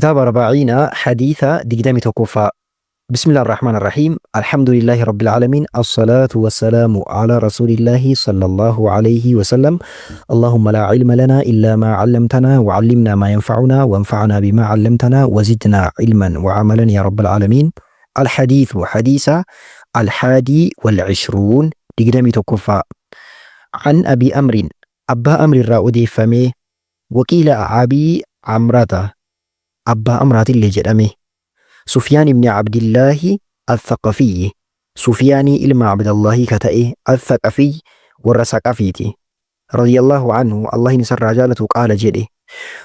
Kitaaba Arbaaciina hadiisa 21ffaa. Bismillah ar-Rahmaan ar-Rahiim. Alhamdulillahi Rabbil Aalamiin. As-salaatu was-salaamu ala Rasuulillahi sallallahu alayhi wa sallam. Allahumma laa ilma lanaa illaa maa 'allamtanaa wa 'allimnaa maa yanfa'unaa wanfa'naa bimaa 'allamtanaa wa zidnaa 'ilman wa 'amalan yaa Rabbal Aalamiin. Al-hadiithu hadiisa al-haadii wal-'ishruun 21ffaa. An Abii Amrin Abbaa Amri irraa odeeffamee Waqiila Abii Amrata Abbaa Amraatillee jedhame. Sufyaan ibni Abdillaahi Athaqafiyyi, Sufyaanii ilma Abdallaahii ka ta'e, Athaqafiy, warra Saqafiiti, Radiyallaahu anhu, Allahin isarraa jaalatu, qaala jedhe,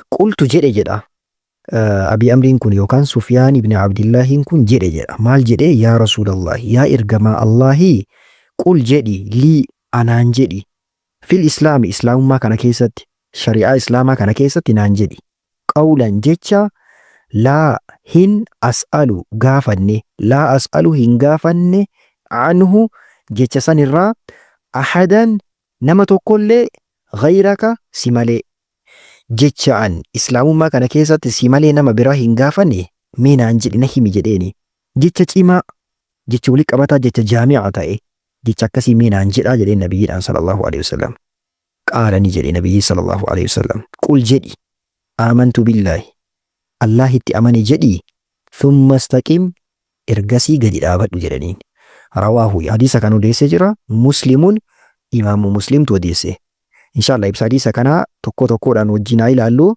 Qultu jedhe jedha, Abii Amriin kun yookaan Sufyaan ibni Abdillaahiin kun jedhe jedha, maal jedhe, Yaa Rasuulallaahi, yaa ergamaa Allaahii, qul jedhi, lii, anaan jedhi, fil Islaami, Islaamummaa kana keessatti, shari'aa Islaamaa kana keessatti naan jedhi. Qawlan jecha laa hin as'alu gaafanne laa as'alu hin gaafanne anhu jecha san irraa ahadan nama tokkollee ghayraka si malee. Jecha an islaamummaa kana keessatti si malee nama biraa hin gaafanne mee naan jedhi na himi jedheeni. Jecha cimaa, jecha wali qabataa, jecha jaami'a ta'e jecha akkasii mee naan jedhaa jedheen nabiyyiidhaan sallallahu alaihi wasallam. Qaala ni jedhe Nabiyyiin sallallaahu aleyhi wasallam, Qul jedhi, Aamantu billaahi, Allaahitti amane jedhii, thumma istaqim, ergasii gadi dhaabadhu jedhaniin. Rawaahu, hadiisa kana odeessee jira, Muslimun, Imaamu Muslimtu odeesse. Inshaallah ibsa hadiisa kanaa tokko tokkoodhaan wajjin haa ilaallu.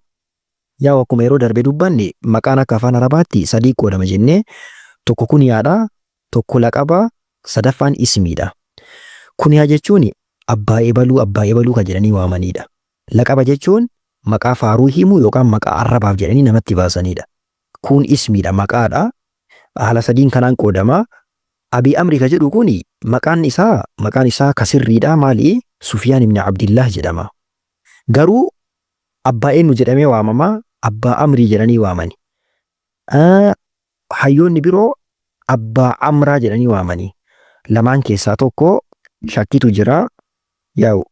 Yaa'u akkuma yeroo darbe dubbanne maqaan akka afaan Arabaatti sadii qoodama jennee tokko kuniyaadha, tokko laqaba, sadaffaan ismiidha. Kuniyaa jechuun abbaa ebaluu, abbaa ebaluu kan jedhanii waamaniidha. Laqaba jechuun maqaa faaruu himu yookaan maqaa arrabaaf jedhanii namatti baasaniidha. Kun ismiidha, maqaadha. Haala sadiin kanaan qoodama. Abii Amri ka jedhu kun maqaan isaa maqaan isaa ka sirriidha maali? Sufiyaan ibn Abdillaah jedhama. Garuu abbaa eenyu jedhamee waamama? Abbaa Amrii jedhanii waamani. Hayyoonni biroo Abbaa Amraa jedhanii waamani. Lamaan keessaa tokko shakkitu jira. Yaa'u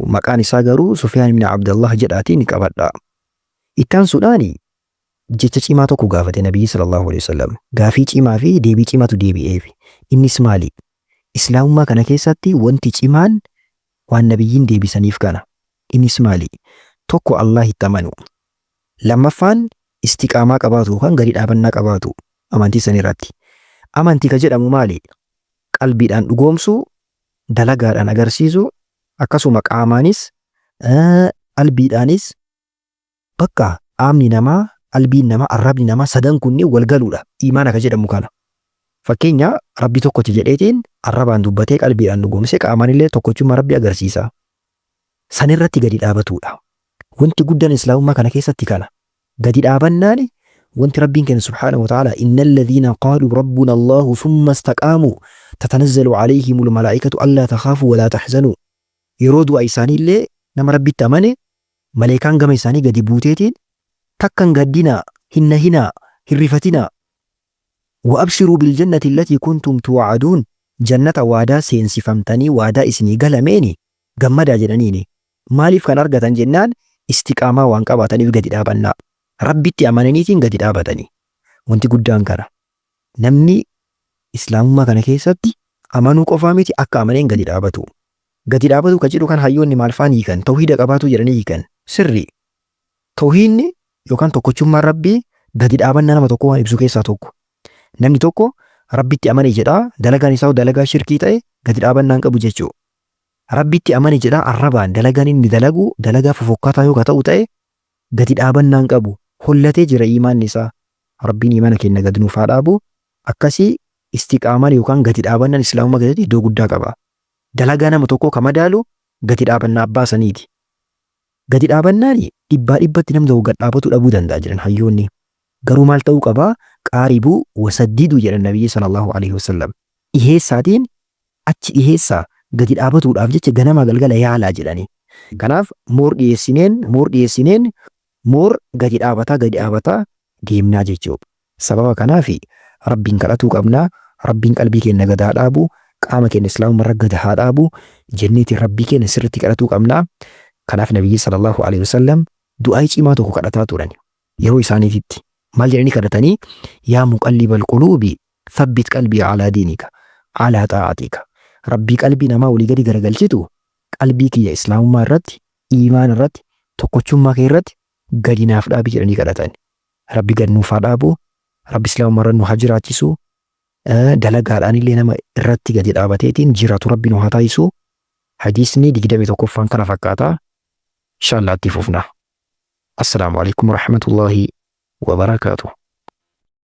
maqaan isaa garuu Sufyaan ibn Abdallah jedhaatii ni qabadha. Itti aansuudhaan jecha cimaa tokko gaafate Nabiyyi sallallahu alaihi wasallam. Gaafii cimaa fi deebii cimaatu deebi'eef. Innis maali? Islaamummaa kana keessatti wanti cimaan waan Nabiyyiin deebisaniif kana. Innis maali? Tokko Allaahitti amanuu. Lammaffaan istiqaamaa qabaatu yookaan gadi dhaabannaa qabaatu amantii san irratti. Amantii ka jedhamu maali? Qalbiidhaan dhugoomsuu, dalagaadhaan agarsiisuu, akkasuma qaamaanis, qalbiidhaanis bakka qaamni namaa, qalbiin namaa, arrabni namaa sadan kunniin wal galuudha. Iimaana ka jedhamu kana. Fakkeenya Rabbi tokkocha jedheetiin arrabaan dubbatee qalbiidhaan dhugoomsee qaamaanillee tokkochummaa Rabbii agarsiisa. Sanirratti gadi dhaabatuudha. Wanti guddaan Islaamummaa kana keessatti kana. Gadi dhaabannaani wanti Rabbiin keenya subhaanahu wa ta'ala innal ladhiina qaaluu rabbuna Allahu thumma istaqaamuu tatanazzalu alayhimul malaa'ikatu allaa takhaafuu walaa tahzanuu. Yeroo du'a isaaniillee nama Rabbitti amane maleekaan gama isaanii gadi buuteetiin takka hin gaddinaa, hin nahinaa, hin rifatinaa. Wa abshiruu biljannati allatii kuntum tuu'aduun jannata waadaa seensifamtanii waadaa isinii galameeni gammadaa jedhaniini. Maaliif kana argatan jennaan istiqaamaa waan qabaataniif gadi dhaabannaa. Rabbitti amananiitiin gadi dhaabatani. Wanti guddaan kana. Namni Islaamummaa kana keessatti amanuu qofaa miti akka amaneen gadi dhaabatu. Gadi dhaabatuu ka jedhu kan hayyoonni maal faan hiikan? Tawhiida qabaatuu jedhanii hiikan. Sirrii. Tawhiidni yookaan tokkochummaan Rabbii gadi dhaabannaa nama tokkoo waan ibsu keessaa tokko. Namni tokko Rabbitti amane jedhaa dalagaan isaa dalagaa shirkii ta'e gadi dhaabannaa hin qabu jechuudha. Rabbitti amane jedhaa arrabaan dalagaan inni dalagu dalagaa fofokkataa yoo ka ta'u ta'e gadi dhaabannaa hin qabu. Hollatee jira iimaanni isaa. Rabbiin iimaana keenya gad nuuf haa dhaabu. Akkasii istiqaamaan yookaan gadi dhaabannaan islaamummaa keessatti iddoo guddaa qaba. Dalagaa nama tokkoo ka madaalu gadi dhaabannaa abbaa saniiti. Gadi dhaabannaan dhibbaa dhibbatti namni tokko gad dhaabatuu dhabuu danda'a jedhan hayyoonni. Garuu maal ta'uu qaba? Qaaribuu wasadiduu jedhan Nabiyyi sallallahu alaihi wasallam. Dhiheessaatiin achi dhiheessaa gadi dhaabatuudhaaf jecha ganamaa galgala yaalaa jedhani. Kanaaf moor dhiheessineen moor dhiheessineen moor gadi dhaabataa gadi dhaabataa deemnaa jechuudha. Sababa kanaaf Rabbiin kadhatuu qabna. Rabbiin qalbii keenya gad haa dhaabu. Qaama keenya Islaamummaa irra gad haa dhaabu. Jenneetiin Rabbii keenya sirriitti kadhatuu qabna. Kanaaf Nabiyyi sallallahu alaihi wasallam du'aa'ii cimaa tokko kadhataa turan yeroo isaaniititti. Maal jedhanii kadhatanii? Yaa muqallibal quluubi thabbit qalbii alaa diinika alaa xaa'atika. Rabbii qalbii namaa olii gadi garagalchitu qalbii kiyya islaamummaa irratti, iimaana irratti, tokkochummaa kee irratti gadi naaf dhaabi jedhanii kadhatan. Rabbi gad nuuf haa dhaabu. Rabbi islaamummaa irra nu haa jiraachisu. Dalagaadhaan illee nama irratti gadi dhaabateetiin jiraatu Rabbi nu haa taasisu. Hadiisni 21ffaan kana fakkaata. Inshallah itti fufna. Assalaamu alaikum warahmatullahi wabarakaatuh.